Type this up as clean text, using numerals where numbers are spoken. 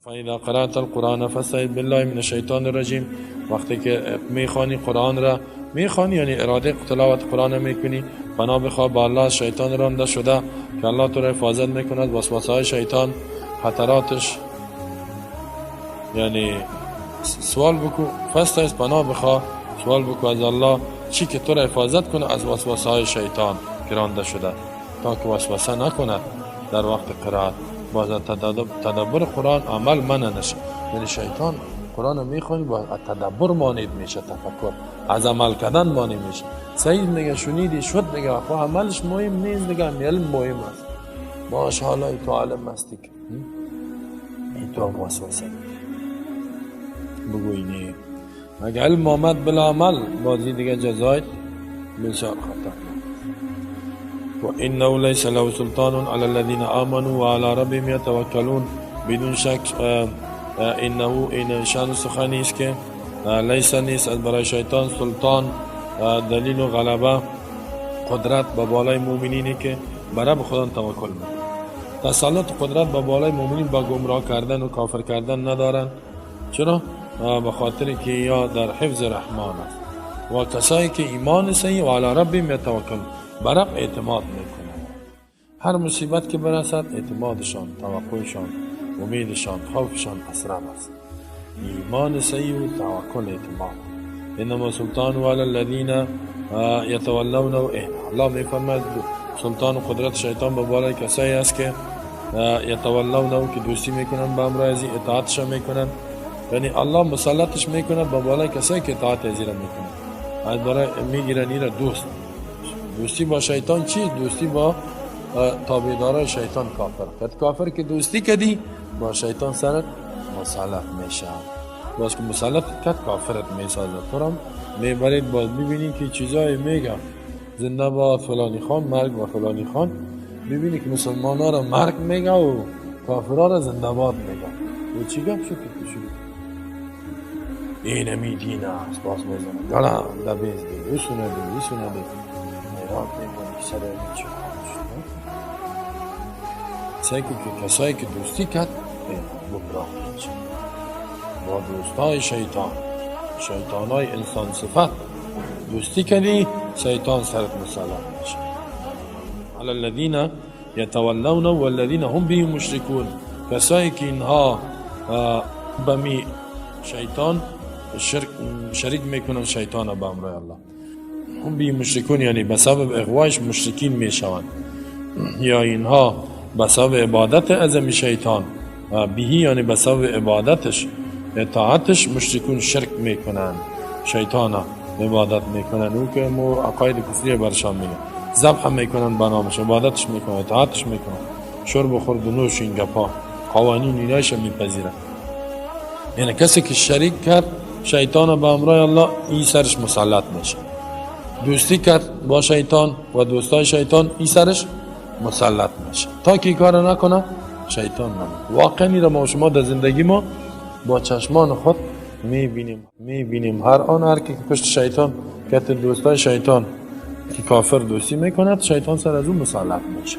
فاذا قرأت القرآن فاستعذ بالله من الشیطان الرجیم. وقتی که میخوانی قرآن را میخوانی، یعنی اراده تلاوت قرآن میکنی، پناه بخواه با الله از شیطان رانده شده که الله تو را حفاظت میکند وسوسه های شیطان، خطراتش. یعنی سوال بکو، فاستعذ پناه بخواه، سوال بکو از الله چی که تو را حفاظت کنه از وسوسه های شیطان که رانده شده، تا که وسوسه نکند در وقت قرائت. باز تدبر قرآن عمل منع نشه. یعنی شیطان قرآن میخوانی با تدبر مانع میشه، تفکر از عمل کردن مانع میشه. سعید میگه شنیدی شد دیگه، خب عملش مهم نیست دیگه، علم مهم است. ماشاءالله تو عالم هستی که این تو هم وسوسه بگوی نه. اگه علم آمد بلا عمل بازی دیگه جزایت بسیار خطر. وإنه ليس له سلطان على الذين آمنوا وعلى ربهم يتوكلون. بدون شک انه این شان سخنی است که لیس نیست از برای شیطان سلطان، دلیل و غلبه، قدرت به بالای مؤمنینی که بر رب خدا توکل میکنند. تسلط قدرت به بالای مؤمنین با گمراه کردن و کافر کردن ندارند. چرا؟ به خاطر که یا در حفظ رحمان است و کسایی که ایمان صحیح و علی ربهم یتوکلون، بر رب اعتماد میکنند. هر مصیبت که برسد اعتمادشان، توقعشان، امیدشان، خوفشان از رب است. ایمان صحیح و توکل اعتماد. انما سلطان علی الذین یتولون. الله میفرماید سلطان و قدرت شیطان به بالای کسایی است که یتولون، که دوستی میکنن به امر ازی، اطاعتش میکنن. یعنی الله مسلطش میکنه به بالای کسایی که اطاعت ازی را میکنن. از برای میگیرن ایرا دوست. دوستی با شیطان چیست؟ دوستی با تابعدارای شیطان کافر. کت کافر که دوستی کدی با شیطان سرت مسلط میشه. باز که مسلط کت کافرت میسازه. تو را میبرید باز میبینی که چیزایی میگم زنده با فلانی خان، مرگ با فلانی خان. میبینی که مسلمان ها را مرگ میگه و کافرها را زنده باد میگه. و چی گپ شد که شد؟ این می دین است. باز میزنه گلم دبیز دی ایسونه دی ایسونه دی حیران میمونی سر چی سعی که کسایی که دوستی کرد گمراه میشه. با دوستای شیطان، شیطانای انسان صفت دوستی کردی، شیطان سرت مسلط میشه. علی الذین یتولون والذین هم به مشرکون. کسایی که اینها به می شیطان شریک میکنن، شیطان به امر الله. هم به مشرکون یعنی به سبب اغوایش مشرکین میشوند، یا اینها به سبب عبادت ازم شیطان بهی، یعنی به سبب عبادتش اطاعتش مشرکون شرک میکنن، شیطان عبادت میکنن. او که مو عقاید کفری برشان میگه، ذبح میکنن به نامش، عبادتش میکنن، اطاعتش میکنن، شرب و خورد و نوش این گپا قوانین اینایش میپذیرن. یعنی کسی که شریک کرد شیطان به امرای الله، این سرش مسلط میشه. دوستی کرد با شیطان و دوستای شیطان، این سرش مسلط میشه. تا که کار نکنه شیطان نمید. واقعا را ما شما در زندگی ما با چشمان خود میبینیم. هر آن هر کی که پشت شیطان که دوستای شیطان که کافر دوستی میکند، شیطان سر از اون مسلط میشه.